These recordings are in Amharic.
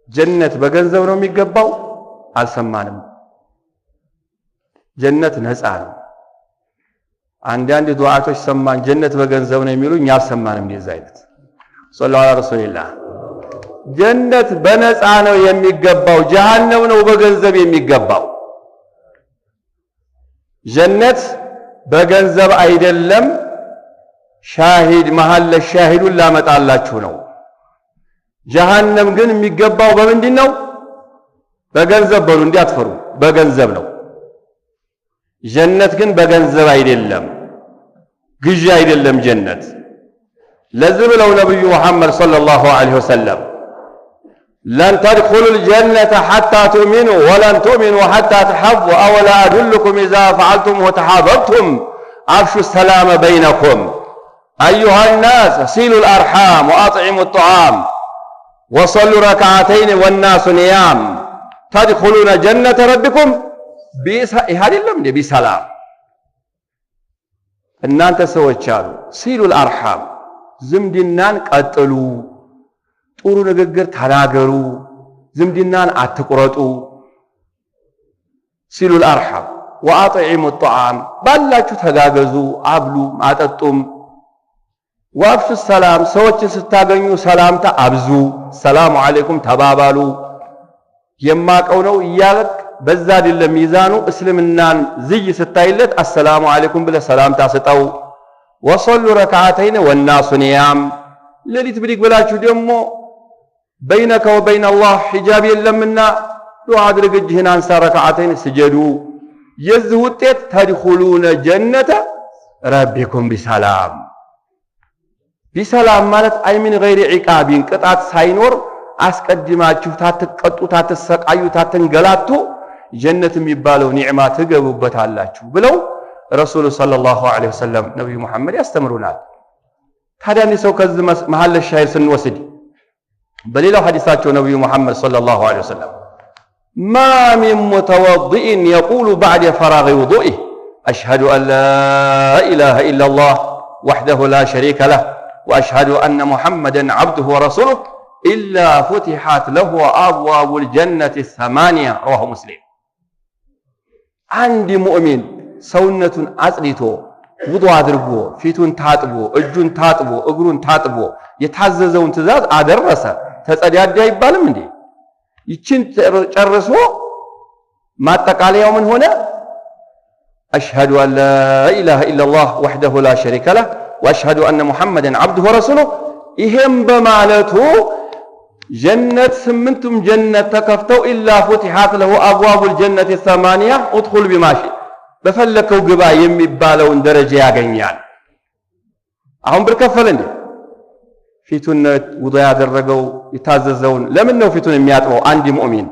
ጀነት በገንዘብ ነው የሚገባው? አልሰማንም። ጀነት ነፃ ነው። አንዳንድ ዱዓቶች ሰማን ጀነት በገንዘብ ነው የሚሉ እኛ አልሰማንም። እንደዚህ አይነት ሰለላሁ ዐለይሂ ወሰለም ጀነት በነፃ ነው የሚገባው፣ ጀሃነም ነው በገንዘብ የሚገባው። ጀነት በገንዘብ አይደለም። ሻሂድ መሐለ ሻሂዱን ላመጣላችሁ ነው። ጀሃነም ግን የሚገባው በምንድን ነው? በገንዘብ በሉ፣ እንዲያትፈሩ በገንዘብ ነው። ጀነት ግን በገንዘብ አይደለም፣ ግዢ አይደለም ጀነት። ለዚህ ብለው ነብዩ መሐመድ ሰለላሁ ዐለይሂ ወሰለም ለን ተድኹሉል ጀነተ ሐታ ትኡሚኑ ወለን ትኡሚኑ ሐታ ተሐቡ አወላ አዱልኩም ኢዛ ፈዐልቱም ወተሐበብቱም አፍሹ ሰላመ በይነኩም አዩሃ ናስ ሲሉል አርሓም ወአጥዒሙ ጧዓም ወሰሉ ረክዓተይን ወናሱ ኒያም ተድኹሉነ ጀነተ ረቢኩም ይህ አይደለም እንዴ ቢሰላም። እናንተ ሰዎች አሉ ሲሉል አርሓም ዝምድናን ቀጥሉ፣ ጥሩ ንግግር ተናገሩ፣ ዝምድናን አትቁረጡ። ሲሉል አርሓም ወአጥዒሙ ጧዓም ባላችሁ ተጋገዙ፣ አብሉ አጠጡም። ወአፍሹ ሰላም ሰዎችን ስታገኙ ሰላምታ አብዙ፣ ሰላሙ አለይኩም ተባባሉ። የማቀው ነው እያለቅ በዛ አይደለም ሚዛኑ። እስልምናን ዝይ ስታይለት አሰላሙ አለይኩም ብለህ ሰላምታ ስጠው። ወሰሉ ረክዓተይን ወናሱ ኒያም ሌሊት ብድግ ብላችሁ ደግሞ በይነከ ወበይነ አላህ ሒጃብ የለምና ዱዓ አድርግ፣ እጅህን አንሳ፣ ረክዓተይን ስጀዱ። የዚህ ውጤት ተድኹሉነ ጀነተ ረቢኩም ቢሰላም። ቢሰላም ማለት አይ ሚን ገይሪ ዒቃቢን ቅጣት ሳይኖር አስቀድማችሁ ታትቀጡ፣ ታትሰቃዩ፣ ታትንገላቱ ጀነት የሚባለው ኒዕማ ትገቡበታላችሁ ብለው ረሱሉ ሰለላሁ ዐለይሂ ወሰለም ነብዩ መሐመድ ያስተምሩናል። ታዲያ እኒህ ሰው ከዚህ መሐለ ሻሂድ ስንወስድ በሌላው ሐዲሳቸው ነብዩ መሐመድ ሰለላሁ ዐለይሂ ወሰለም ማ ሚን ሙተወዲኢን የቁሉ ባዕደ ፈራጊ ውዱኢህ አሽሀዱ አን ላ ኢላሃ ኢለላህ ወሕደሁ ላ ሸሪከ ለህ ወአሽሀዱ አነ ሙሐመደን ዐብዱሁ ወረሱሉህ ኢላ ፉቲሐት ለሁ አብዋቡል ጀነቲ ሰማንያ ረዋሁ ሙስሊም። አንድ ሙእሚን ሰውነቱን አጽድቶ ውዱእ አድርጎ ፊቱን ታጥቦ እጁን ታጥቦ እግሩን ታጥቦ የታዘዘውን ትእዛዝ አደረሰ፣ ተጸዳዳ አይባልም እንዴ? ይችን ጨርሶ ማጠቃለያው ምን ሆነ? አሽሀዱ አን ላ ኢላሃ ኢለላህ ወሕደሁ ላ ሸሪከ ለህ ወአሽሀዱ አነ ሙሐመደን ዐብዱሁ ወረሱሉህ። ይሄም በማለቱ ጀነት ስምንቱም ጀነት ተከፍተው ኢላ ፉቲሐት ለሁ አብዋቡል ጀነት ሰማንያ ኡድኹል ቢማ ሺእት በፈለከው ግባ የሚባለውን ደረጃ ያገኛል። አሁን ብር ከፈለ እንዴ? ፊቱን ውዱእ ያደረገው የታዘዘውን ለምን ነው ፊቱን የሚያጥበው? አንድ ሙእሚን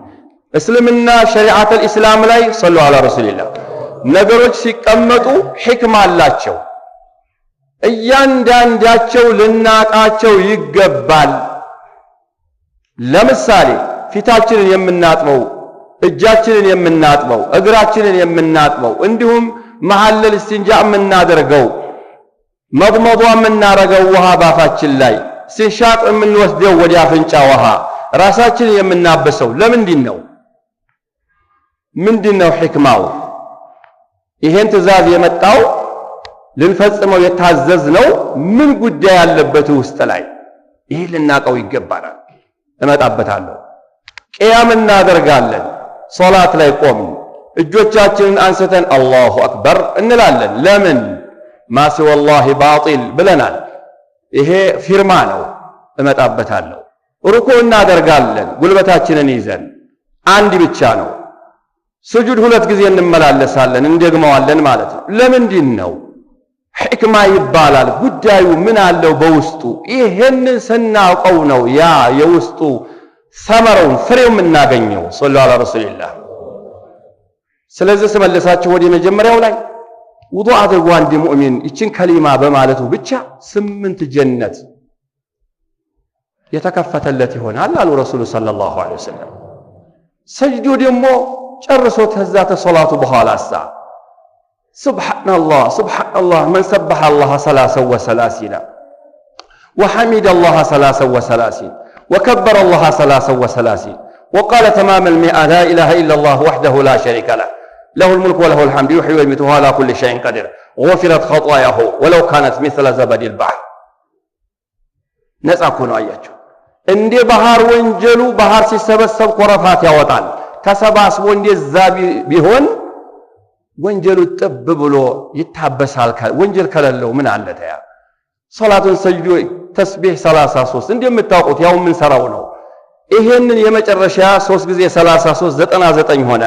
እስልምና ሸሪዓተል ኢስላም ላይ ሰሉ ዐላ ረሱሊላህ ነገሮች ሲቀመጡ ሕክማ አላቸው። እያንዳንዳቸው ልናቃቸው ይገባል። ለምሳሌ ፊታችንን የምናጥበው፣ እጃችንን የምናጥበው፣ እግራችንን የምናጥበው፣ እንዲሁም መሐለል እስቲንጃ የምናደርገው፣ መضመዷ የምናረገው ውሃ ባፋችን ላይ፣ ሲንሻቅ የምንወስደው ወደ አፍንጫ ውሃ፣ ራሳችንን የምናበሰው ለምንድን ነው? ምንድን ነው ሕክማው? ይሄን ትእዛዝ የመጣው ልንፈጽመው የታዘዝነው ምን ጉዳይ ያለበት ውስጥ ላይ? ይሄ ልናቀው ይገባናል። እመጣበታለሁ። ቅያም እናደርጋለን። ሶላት ላይ ቆምን፣ እጆቻችንን አንስተን አላሁ አክበር እንላለን። ለምን? ማ ሲወላሂ ባጢል ብለናል። ይሄ ፊርማ ነው። እመጣበታለሁ። ሩኩዕ እናደርጋለን ጉልበታችንን ይዘን አንድ ብቻ ነው። ስጁድ ሁለት ጊዜ እንመላለሳለን፣ እንደግመዋለን ማለት ነው። ለምንድን ነው? ሕክማ ይባላል። ጉዳዩ ምን አለው በውስጡ? ይሄንን ስናውቀው ነው ያ የውስጡ ሰመረውን ፍሬው የምናገኘው። ሰለላሁ ዐላ ረሱሊላህ። ስለዚህ ስመለሳችሁ ወደ መጀመሪያው ላይ ውዱእ አድርጎ አንድ ሙእሚን ይችን ከሊማ በማለቱ ብቻ 8 ጀነት የተከፈተለት ይሆናል አሉ ረሱሉ ሰለላሁ ዐለይሂ ወሰለም። ሰጅዱ ደግሞ ጨርሶ ተዛ ተሶላቱ በኋላሳ ሱብሃነላህ ሱብሃነላህ መን ሰበሐ አላህ 33 ወሐሚደ አላህ 33 وكبر الله 33 وقال تمام 100 لا إله إلا الله وحده لا شريك له له الملك وله الحمد يحيي ويميت وهو على كل شيء قدير غفرت خطاياه ولو كانت مثل زبد البحر። ነፃ እኮ ነው። አያቸው እንደ ባህር ወንጀሉ ባህር ሲሰበሰብ ኮረፋት ያወጣል። ተሰባስቦ እንደዛ ቢሆን ወንጀሉ ጥብ ብሎ ይታበሳል። ወንጀል ከሌለው ምን አለ ተያ ሶላቱን ሰጅዶ ተስቢህ 33 እንደምታውቁት ያው የምንሰራው ነው። ይሄንን የመጨረሻ 3 ጊዜ 33 99 ሆነ።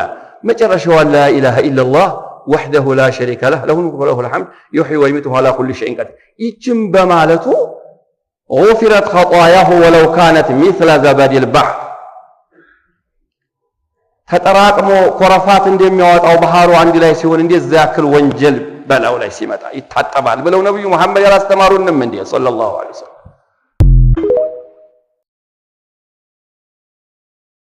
መጨረሻዋ لا إله إلا الله وحده لا شريك له له الملك وله الحمد يحيي ويميت وهو على كل شيء قدير ይችን በማለቱ غفرت خطاياه ولو كانت مثل زبد البحر። ተጠራቅሞ ኮረፋት እንደሚያወጣው ባህሩ አንድ ላይ ሲሆን እንደዛ ያክል ወንጀል በላው ላይ ሲመጣ ይታጠባል ብለው ነብዩ መሐመድ ያላስተማሩንም እንዴ صلى الله عليه وسلم?